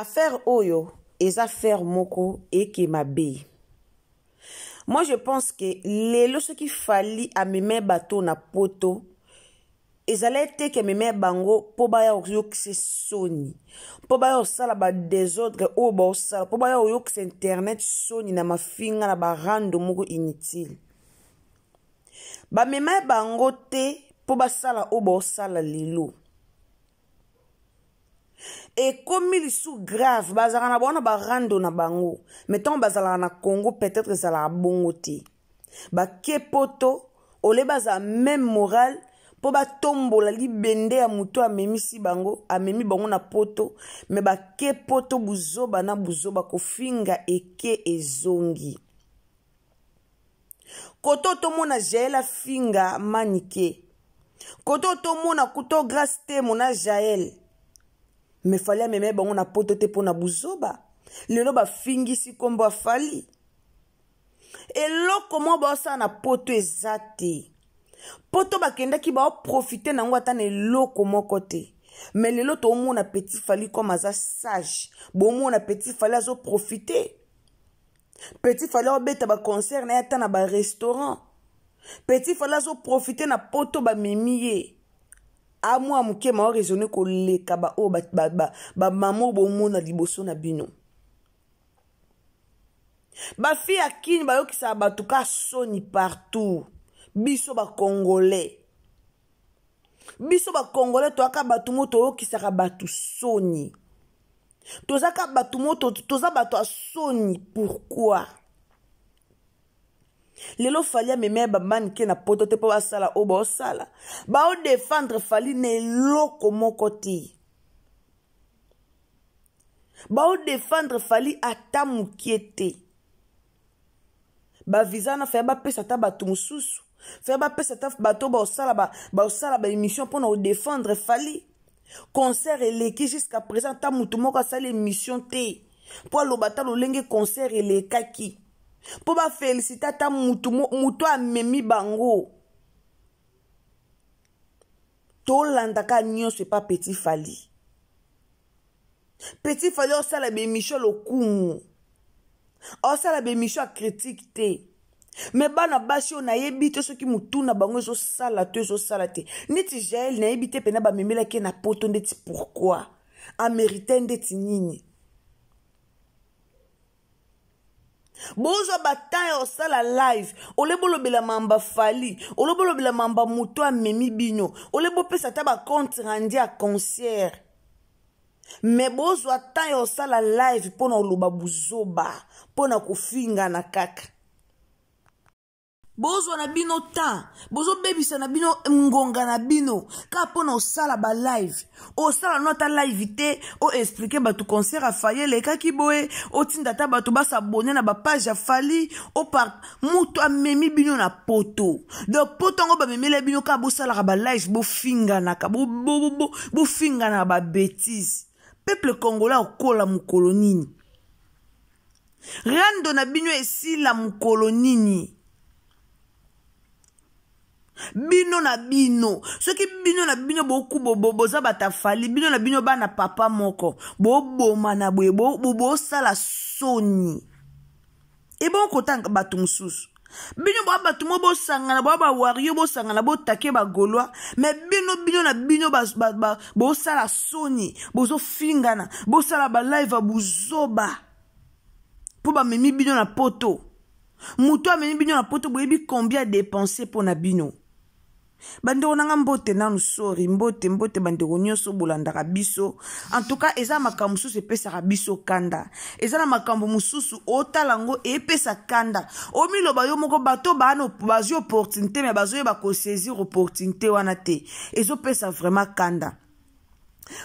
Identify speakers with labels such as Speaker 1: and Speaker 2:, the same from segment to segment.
Speaker 1: Affaire oyo eza affaire moko eke mabe. Moi je pense que lelo soki Fally ameme bato na poto ezalaki te ke ameme bango mpo baya koyokisa soni, mpo baya kosala ba desordre oyo baosala, mpo baya koyokisa internet soni na mafinga na barando moko inutile. Bamema bango te mpo basala oyo baosala lelo. Ekomi lisusu grave, bazalaka na bango na barando na bango, mais ntango bazalaka na Congo peut-être ezalaka bongo te. Bake poto ole bazala même morale mpo batombola libende ya moto amemisi bango, amemi bango na poto, mais bake poto buzoba na buzoba, kofinga eke ezongi. Koto tomona Jael afinga Manike, koto tomona kuto Grace Temo na Jael, mais Fally amema bango na poto te mpona buzoba. Lelo bafingisi kombo ya Fally. Eloko moko baosala na poto eza te. Poto bakendaki baoprofite nango ata na eloko moko te. Mais lelo tomona petit Fally comme aza sage, bomona petit Fally azoprofite. Petit Fally aobeta ba concert na ye ata na ba restaurant. Petit Fally azoprofite na poto bamemi ye. Amwa moke ma raisonner koleka ba oyo ba mama oyo bomona liboso na bino. Ba fille ya Kin bayokisaka bato ka soni partout. Biso ba Congolais. Biso ba Congolais toyaka bato mo toyokisaka bato soni. Tozaka bato mo toza bato ya soni. Pourquoi? Lelo Fally amema ba mannequin na poto te mpo basala oyo baosala. Baodefendre Fally na eloko moko te. Baodefendre Fally ata mokie te. Ba visa na Fally bapesa ata bato mosusu. Fally bapesa ata bato baosala ba, baosala ba émission mpona odefendre Fally. Concert eleki jusqu'à présent ata motu moko asali émission te mpo aloba ata lolenge concert elekaki, mpo bafélicite ata mutu, mutu amemi bango. Tolandaka nyonso epa Petit Fally. Petit Fally osala ba émission lokumu, osala ba émission ya critique te. Mais bana basi oyo nayebi te soki mutu na bango ezosala to ezosala te. Neti Jael nayebi te pena bamemelaki ye na poto ndeti pourquoi amérite ndeti nini. Bozwa ba temps ya osala live, ole bolobela mamba Fally, ole bolobela mamba moto amemi bino, ole bopesa ata ba compte rendu ya concert. Mais bozwa temps ya osala live mpona oloba buzoba, mpona kofingana kaka. Bozwa na bino temps, bozobebisa na bino ngonga na bino kaka mpona osala ba live. Osala no ata live te, o expliquer bato concert ya Fally elekaki boye, otinda ata bato basabone na ba page ya Fally, opar moto amemi bino na poto. Donc poto yango bamemela bino kaka bosalaka ba live, bofinganaka, bofinganaka ba bêtises. Peuple congolais akola mokolo nini? Rando na bino esila mokolo nini? Bino na bino, soki bino na bino boku boza batafali, bino na bino bana papa moko, boboma na boye, bosala soni. Ebongo kotanga bato mosusu. Bino boa bato mo bosangana, boa ba wario bosangana, botake ba gaulois, mais bino bino na bino bosala soni, bozofingana, bosala ba live ya buzoba. Po bamemi bino na poto. Moto amemi bino na poto, boyebi combien dépenser po na bino. Bandeko nanga mbote nanu, sorry, mbote mbote bandeko nyonso bolandaka biso. En tout cas eza makambo mosusu epesaka biso kanda. Eza na makambo mosusu otala yango epesa kanda. Omiloba yo moko bato bano bazwi opportunité mais bazoyeba kosaisir opportunité wana te. Ezopesa vraiment kanda.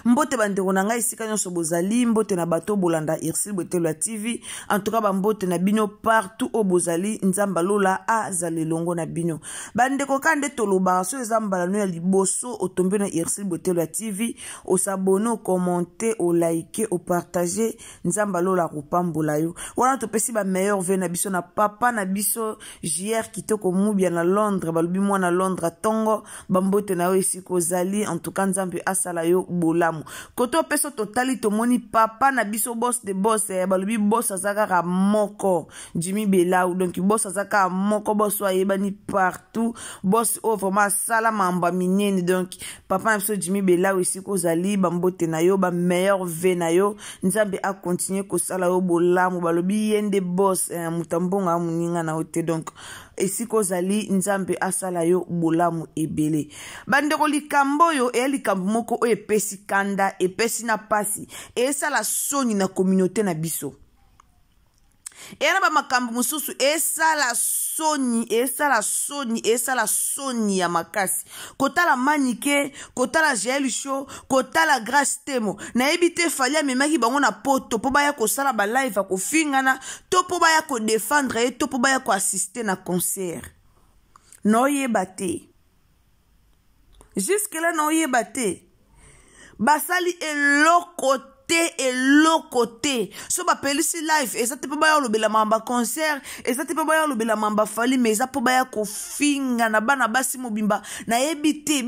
Speaker 1: Mbote bandeko na ngai esika nyonso bozali, mbote na bato bolanda Ursule Bwetelo ya TV. En tout cas ba mbote na bino partout oyo bozali, Nzambe alola azala elongo na bino. Bandeko ka nde tolobaka so eza mbala no ya liboso otombe na Ursule Bwetelo ya TV, osabone, okommente, olike, opartage, Nzambe alola akopambola yo. Wana topesi ba meilleur vœux na biso na papa na biso JR Kitoko Mubia na Londres, balobi mwana Londres tongo, bambote na yo esika ozali. En tout cas Nzambe asala yo bolamu. bolamu. Kote opeso totali tomoni papa na biso boss de boss, eh, balobi boss aza kaka moko Jimmy Belau. Donc boss aza kaka moko, boss oyo ayebani partout, boss oyo vraiment asala mamba minene. Donc papa na biso Jimmy Belau, esika ozali, bambote na yo, ba meilleur v na yo, Nzambe a continuer kosala yo bolamu. Balobi ye nde boss, eh, moto ya mbongo ya moninga na yo te. Donc esika ozali, Nzambe asala yo bolamu ebele. Bandeko, likambo oyo eya likambo moko oyo epesi kanda, epesi na pasi, esala soni na communauté na biso. Eya na bamakambo mosusu esala soni, esala soni, esala soni ya makasi. Kotala Manike, kotala Jael Show, kotala Grace Temo, nayebi te Fally amemaki bango na poto mpo baya kosala balive ya kofingana, to mpo baya kodefendre ye, to mpo baya koassiste na concert. Naoyeba te jusque là, naoyeba te. Basali eloko te, eloko te. So bapelisi live, eza te mpo baya kolobela mamba concert, eza te mpo baya kolobela mamba Fally, mais eza mpo baya kofinga na bana basi mobimba. Nayebi te,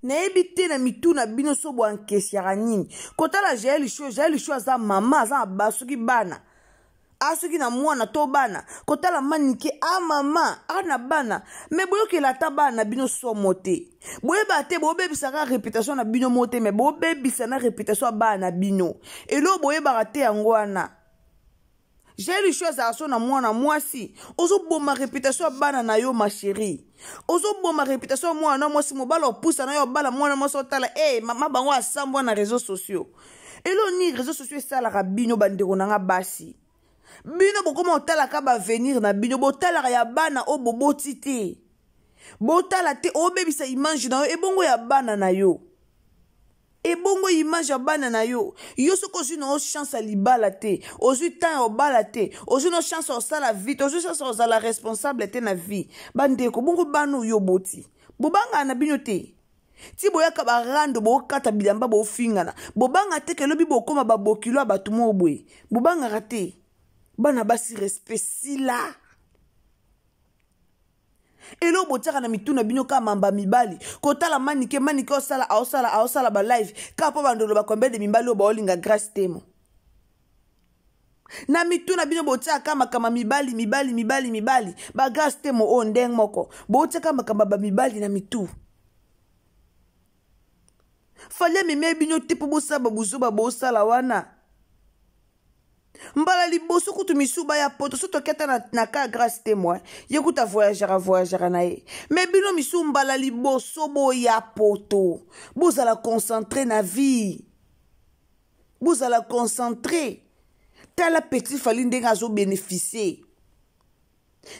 Speaker 1: nayebi te na mitu na bino so boankesiaka nini. Kotala Jael Show, Jael Show aza mama, aza na basoki bana, asoki na mwana to bana. Kotala Manike, a mama, a na bana, me boyokela ata bana na bino somo te. Boyeba te, bobebisaka réputation na bino mo te, me bobebisa na réputation ya bana na bino. Eloko boyebaka te yango wana. Jael Show azala so na mwana mwasi, ozoboma réputation ya bana na yo. Ma chérie, ozoboma réputation ya mwana na mwasi. Mobala opusa na yo, obala mwana mwasi, otala e hey, mama bango asambwa na réseaux sociaux. Elo nini réseaux sociaux esalaka bino? Bandeko na nga basi, bino bokoma otalaka baavenir na bino, botalaka ya bana oyo boboti te. Botala te, obebisa image na yo, ebongo ya bana na yo, ebongo image ya bana na yo. Yo soki ozwi na yo chance ya libala te, ozwi temps ya obala te, ozwi na chance ya osala vie te, ozwi chance ya kozala responsable te na vie. Bandeko, bongo bana oyo boti, bobangana na bino te? Ti boyaka barando, bokata bilamba, bofingana, bobanga te ke lobi bokóma babokilo ya bato moko boye? Bobangaka te? Bana basi, respect sila. Eloko botiaka na mitu na bino kaka mamba mibali. Kotala Manike, Manike osala, aosala, aosala balive kaka mpo bandolo bacombien de mibali oyo baolinga Grace Temo. Na mitu na bino botiaka makambo mibali, mibali, mibali, mibali. Bagrace Temo oyo ndenge moko botiaka makambo bamibali na mitu. Fally amemia bino te mpo bosala babuzoba bosala wana. Mbala liboso kutu misu baya poto, so toki ata na, na ka Grace Temo, ye kutu avoyageaka, avoyageaka na ye. Me bino misu mbala liboso boya poto, bozala concentré na vie, bozala concentré. Tala petit Fally ndenge azobénéficie,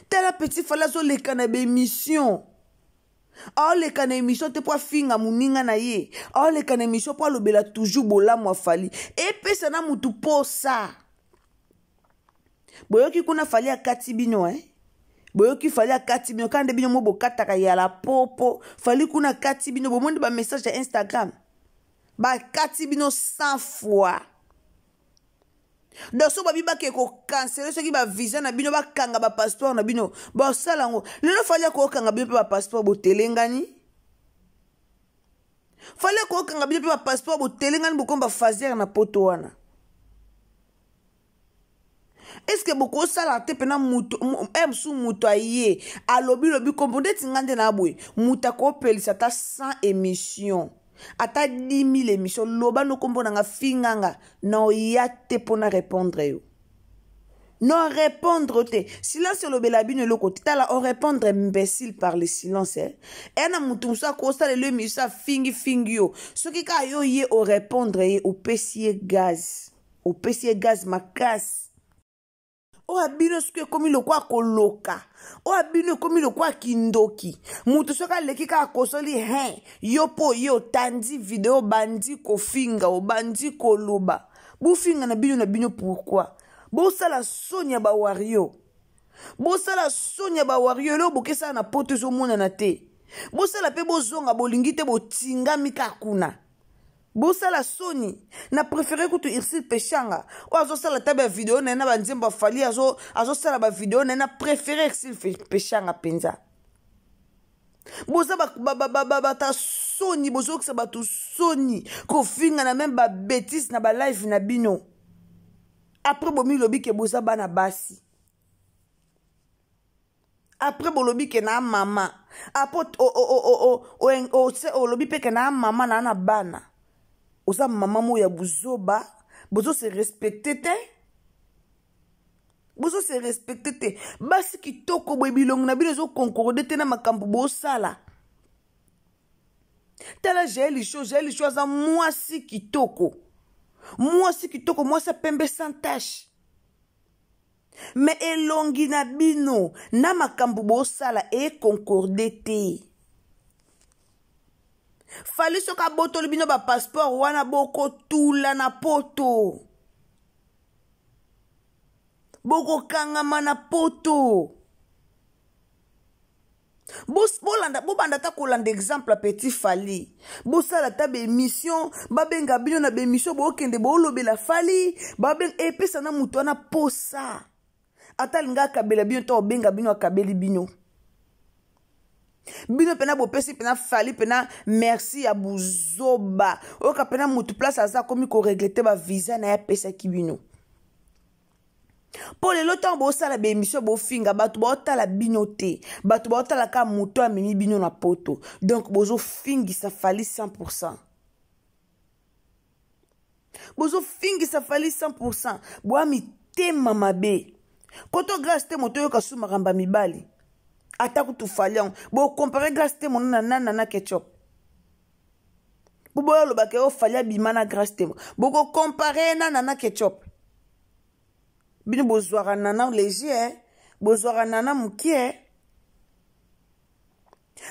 Speaker 1: tala petit Fally azoleka na baémission. Aoleka na émission te mpo afinga moninga na ye, aoleka na émission mpo alobela toujours bolamu. Afali epesa na mutu posa. Boyoki kuna Fally akati bino, eh? Boyoki Fally akati bino kaka nde bino mo bokataka yala popo. Fally kuna akati bino, bomoni bamessage ya Instagram, bakati bino 100 fois. Donc so babi bake kokansele soki bavisa na bino, bakanga bapasseport na bino, basala yango lelo. Fally akokanga bino mpe bapasseport, botelengani. Fally akokanga bino mpe bapasseport, botelengani, bokomi bafaser na poto wana. Est-ce bokosala te mpena mutu mosusu, moto aye alobi lobi kombo ndeti nga nde na boye, moto akopelisa ata 100 émission, ata 10 000 émission, loba no kombo na nga, finganga, na oya te mpona répondre yo. No répondre te, silence elobela bino eloko te. Tala, orépondre imbécile par le silence, eh? Eya na motu mosusu akosalela yo émission, afingifingi yo, soki kaka yo ye orépondre ye, opesi ye gaz, opesi ye gaz makasi. Oyo abino soki ekomi lokwa koloka, oyo abino ekomi lokwa kindoki. Moto soki aleki kaka kosoli he yo mpo ye otandi video, obandi kofinga, obandi koloba, bofinga na bino na bino. Pourquoi bosala soni ya bawario? Bosala soni ya bawario. Eloko bokesala na poto ezomonana te. Bosala mpe bozonga, bolingi te, botingami kaka kuna. Bosala soni. Na préféré kutu Irsil Peshanga oyo azosala ta bavideo na ye na banzembo. Afali azosala bavideo na ye. Na préféré Irsil Peshanga mpenza. Boza bata soni, bozokisa bato soni, kofinga na meme babetise na balive na bino. Après bomilobi ke boza bana basi. Après bolobi ke na mama. Après olobi pe ke na mama na na bana. Oza mama moko ya buzoba, bozo se respecter te. Bozo se respecter te. Basi kitoko boye bilongi na bino ezo concorde te na makambo bosala. Tala Jael Show, Jael Show aza mwasi kitoko. Mwasi kitoko, mwasi ya pembe sans tache. Mais elongi na bino na makambo bosala e concorde te. Fally soki abotoli bino ba passeport wana bokotula na poto. Bokokangama na poto. Bolanda, bobanda ata kolanda exemple ya petit Fally. Bosala ata ba émission, babenga bino na ba émission, bokende bolobela Fally, babenga epesa na moto wana posa. Ata alinga akabela bino to obenga bino akabeli bino. Bino pena bopesi pena Fally pena merci ya buzoba. Oyoka pena moto place aza akomi ko regretter ba visa na ye apesaki bino. Po lelo ntango bosala ba émission bofinga bato baotala bino te, bato baotala kaka moto amemi bino na poto. Donc bozofingisa Fally 100%. Bozofingisa Fally 100%. Boa mitema mabe. Koto Grâce te moto oyoka su makambo ya mibali. Ata kutu Fally yango. Bo comparer Grâce te mono na nana na ketchup. Po boyo olobaka yo Fally abima na Grâce te. Boko comparer na nana ketchup. Bino bozwaka nana léger, bozwaka nana mokie.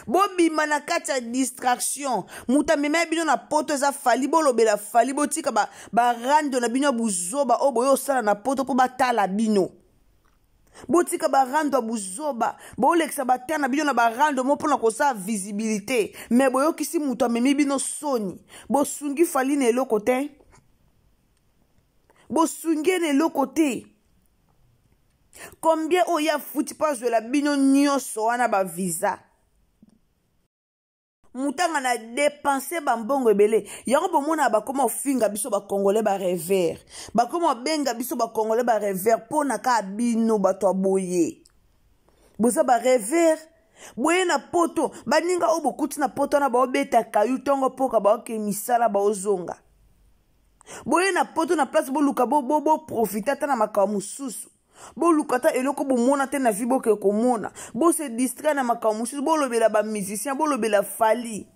Speaker 1: Bobima na kati ya distraction. Moto amema bino na poto eza Fally, bolobela Fally, botika ba rando na bino ya buzoba oyo boyo osala na poto po batala bino. Botika ba rando ya buzoba, bolekisa ba terre na bino na ba rando mo mpona kosala visibilité. Mais boyokisi moto amemi bino soni. Bosungi Fally na eloko te. Bosungi na eloko te. Combien oyo ya futi pa zwela bino nyonso wana ba visa? Mutanga na dépenser ba mbongo ebele. Yango bomona bakoma ofinga biso ba Congolais ba rêveur. Bakoma benga biso ba Congolais ba rêveur pona ka bino bato ya boye. Boza ba rêveur. Boye na poto, baninga oyo bokuti na poto na ba obeta kayu tongo poka ba oke misala ba ozonga. Boye na poto na place boluka bo, bo, bo profiter ata na makambo mosusu. Boluka ata eloko bomona te na vie boke komona. Bo se distraire na makambo mosusu, bolobela ba musicien, bolobela Fally.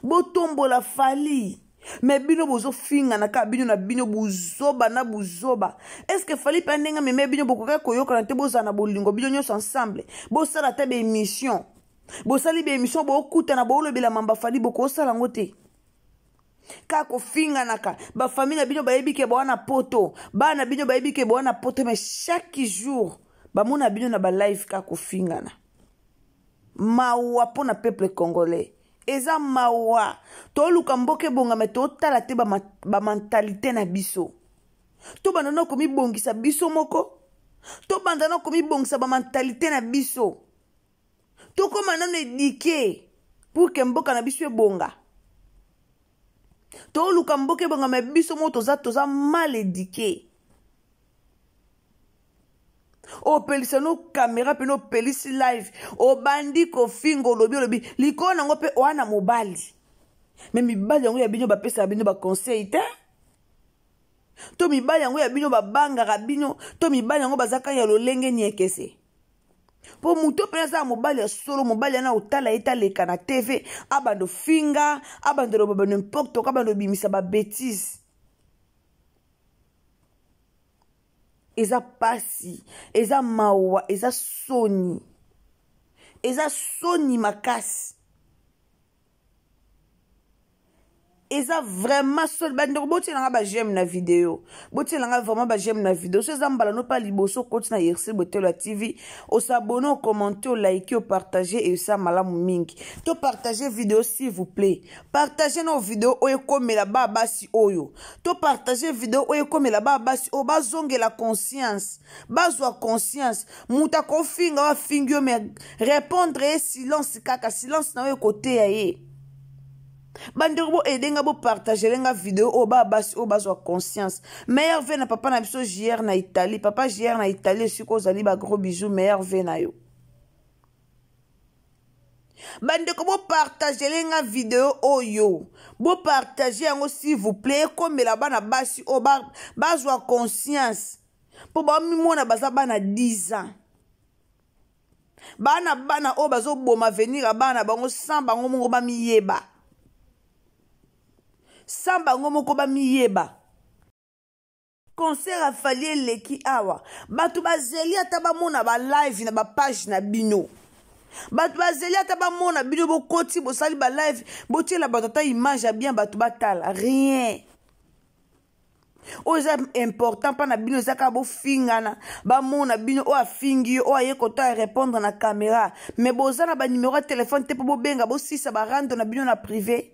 Speaker 1: Botombola Fally. Mais bino bozofinga na ka bino na bino buzoba na buzoba. Est-ce que Fally pe ndenge meme bino bokoka koyokana te bozala na bolingo bino nyonso ensemble? Bosala ata ba émission. Bosali ba émission bokutana bolobela mamba Fally bokosala ngo te. Kaka kofinganaka, ba famille na bino bayebi ke boa na poto, bana bino bayebi ke boa na poto, mais chaque jour bamona bino na ba live kaka kofingana. Mawa pona peuple congolais. Eza mawa. Toluka mboka ebonga, mais totala te ba mentalité na biso. Tobanda na komibongisa biso moko. Tobanda na komibongisa ba mentalité na biso. Tokoma nano éduqué pour que mboka na biso ebonga. Toluka mboka ebonga, mais biso moko toza mal éduqué. Opelisa no caméra pe no pelisi live, obandi kofinga, olobi, olobi likolo nango pe oa na mobali. Mais mibali yango ya bino bapesaka bino ba conseil te. To mibali yango ya bino babangaka bino, to mibali yango bazaka ya lolenge niekese. Po moto pe aza mobali ya solo, mobali ana otala ye taleka na TV, abando finga, abando loba ba n'importe quoi, abando bimisa ba bêtises. Eza pasi, eza mawa, eza soni. Eza soni makasi. Eza vraiment soni. Bandeko, botiela nga baj'aime na video, botiela nga vraiment baj'aime na video. So eza mbala no mpa liboso okoti na Ursule Botelo ya TV, os'abonner, ocommenter, oliker, opartager, esa malamu mingi. Topartager video, s'il vous plaît. Partage na video oyo ekomela ba basi oyo. Topartager video oyo ekomela ba basi oyo, bazongela conscience, bazwa conscience. Moto akofinga oyo, afingi yo, mais répondre ye silence kaka. Silence na oyo ekoteya ye. Bandeko, boaider nga, bopartagele nga video oyo, baa basi oyo bazwa conscience. Meilleurs vœux na papa na biso JR na Italie. Papa JR na Italie, esika ozali, bagros bisous, meilleurs vœux na yo. Bandeko, bopartagele nga video oyo, bopartager yango, s'il vous plaît. Ekomela bana basi oyo, bazwa conscience, mpo bamimona baza bana 10 ans. Bana, bana oyo bazoboma avenir ya bana bango sans bango moko bamiyeba, sans bango moko bamiyeba. Concert ya Fally eleki awa, bato bazeli ata bamona balive na bapage na bino. Bato bazeli ata bamona bino bokoti, bosali balive, botiela bato ata image ya bien, bato batala. Rien. Oyo eza important mpa na bino eza kaka bofingana, bamona bino, oyo afingi yo, oyo aye koto ya répondre na caméra. Mais boza na banumero ya telefone te mpo bobenga, bosisa barando na bino na privé.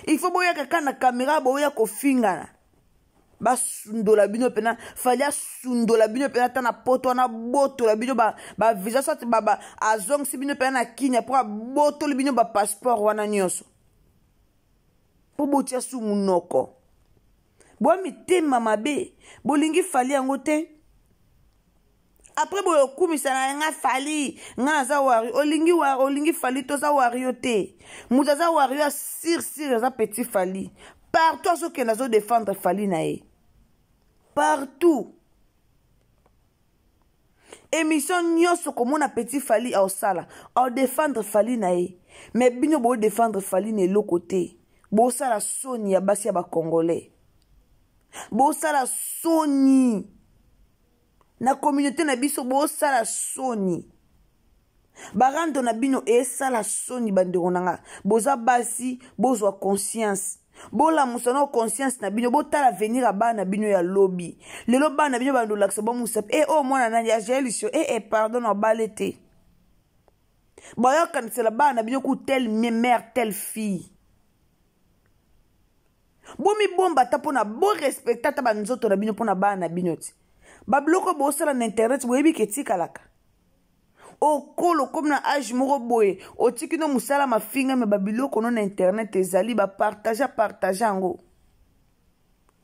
Speaker 1: Il faut boyaka kaka na caméra, boya kofingana. Basundola bino mpena. Fally asundola bino mpena ata na poto wana, abotola bino bavisa, soit azongisi bino mpena na Kinya mpo abotoli bino bapasseport wana nyonso, mpo botia su monoko. Bwa mitema mabe, bolingi Fally yango te. Après boye okumisa na nga Fally, nga naza warrior. Olingi war, olingi Fally, toza warrior te. Moto aza warrior sûr sûr aza petit Fally. Partout azokende, azodéfendre Fally na ye partout. Émission nyonso komona petit Fally aosala, aodéfendre Fally na ye. Mais bino boodéfendre Fally na eloko te. Bosala soni ya basi ya bacongolais, bosala soni na communauté na biso, bosala soni. Barando na bino esala soni. Bandeko na nga, boza basi, bozwa conscience, bolamusa na conscience na bino, botala avenir ya bana na bino ya lobi. Lelo bana na bino bandolakisa bamusapi e oyo mwana nani ya Jaelisio. E e pardon, na obale te. Bayokanisela bana na bino ku telle mère, telle fille. Bomibomba ata mpona borespecter ata banzoto na bino mpona bana na bino ti. Babiloko bosala na internet, boyebi ke etikalaka. Okolo komi na age moko boye, otiki no mosala mafinga, me babiloko no na internet ezali, bapartager partager yango.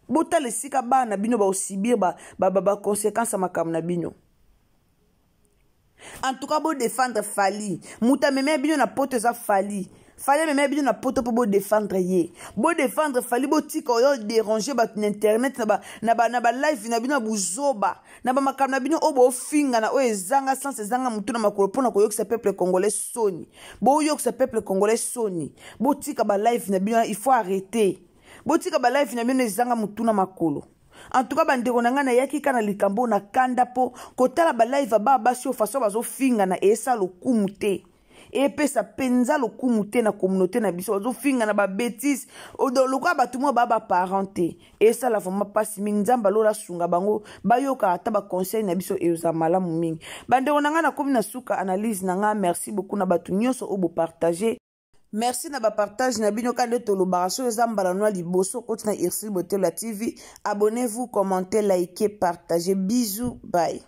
Speaker 1: Botala esika bana na bino baosubir baconséquence ya makambo na bino. En tout cas, bodéfendre Fally. Moto amemea bino na poto eza Fally. Fally amemea bino na poto mpo bodéfendre ye. Bodéfendre Fally, botika oyo déranger bato na internet na balive na bino ya buzoba, na bamakambo na bino oyo bofinga na oyo ezanga sens, ezanga motu na makolo, mpona koyokisa peuple congolais soni. Boyokisa peuple congolais soni. Botika balive na bino, il faut arrêter. Botika balive na bino ezanga motu na makolo. En tout cas, bandeko na ngai, nayaki kaka na likambo na kanda mpo kotala balive ba basi oyo, façon bazofinga na esa lokumu te, epesa mpenza lokumu te na communauté na biso. Bazofinga na babêtises lokola bato moko baa baparent te. Esala vraiment mpasi mingi. Nzambe alola asunga bango, bayoka ata baconseil na biso, eza malamu mingi. Bandeko na ngai, nakomi na suka analyse na ngai. Merci beaucoup na bato nyonso oyo bopartager. Merci na bapartage na bino. Ka nde tolobaka, soki eza mbala nwa liboso okoti na Ursule Botelo ya TV, abonnez-vous, commentez, likez, partagez. Bisous, bye.